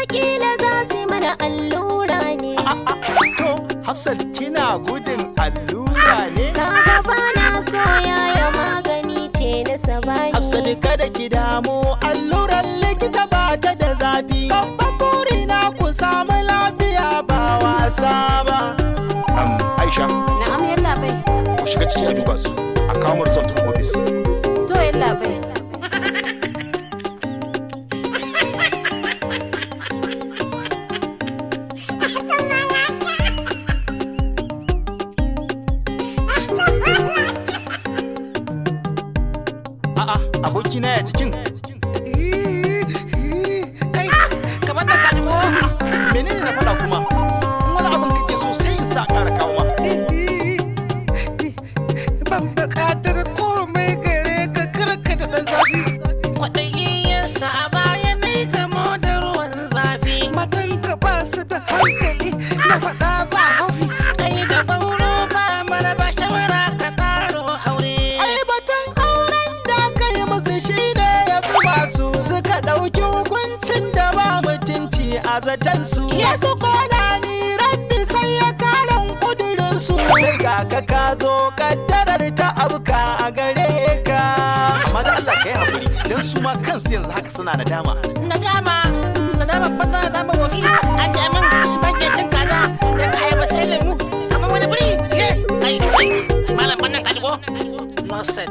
Kila za su mana allura ne. To, Hafsat, kina gudun allura ne? Kaga ba na so yaya, magani ce na sabani. Hafsat, kada ki damu, alluran likita ba ta da zafi. Babban burina ku samu lafiya, ba wasa ba. Aisha, Na'am, yallaɓai. ku shiga ciki a duba su. A kawo mu result a office. To, yallaɓai. A'a, abokina, ya jikin? Kai, kamar da kaji ko? Menene na faɗa kuma? In wani abin kake so, sai in sa a ƙara kawo ma. Ban buƙatar komai gare ka, karka da ɗan zafi. Kwaɗayi a baya na yi gamo da ruwan zafi. Matan ka ba su da hankali, na faɗa ba haufi. Kai da bauro ba mara ba shawara ka ƙaro aure. Ai batun auren da aka yi musu shine ya zuba su, suka ɗauki hukuncin da ba mutunci a zaton su. Ya su kona ni rabbi sai ya karan kudurin su. Sai ga ka ka zo, kaddarar ta abuka a gare ka. Amma da Allah ka yi haƙuri, don su ma kansu yanzu haka suna nadama. Nadama, nadama banza, nadama wofi. An ji amin ban ke cin kaza daga ayaba sai lemu. Kamar wani biri. Ye, kai, kai, malam, bannan kaji ko? Not set.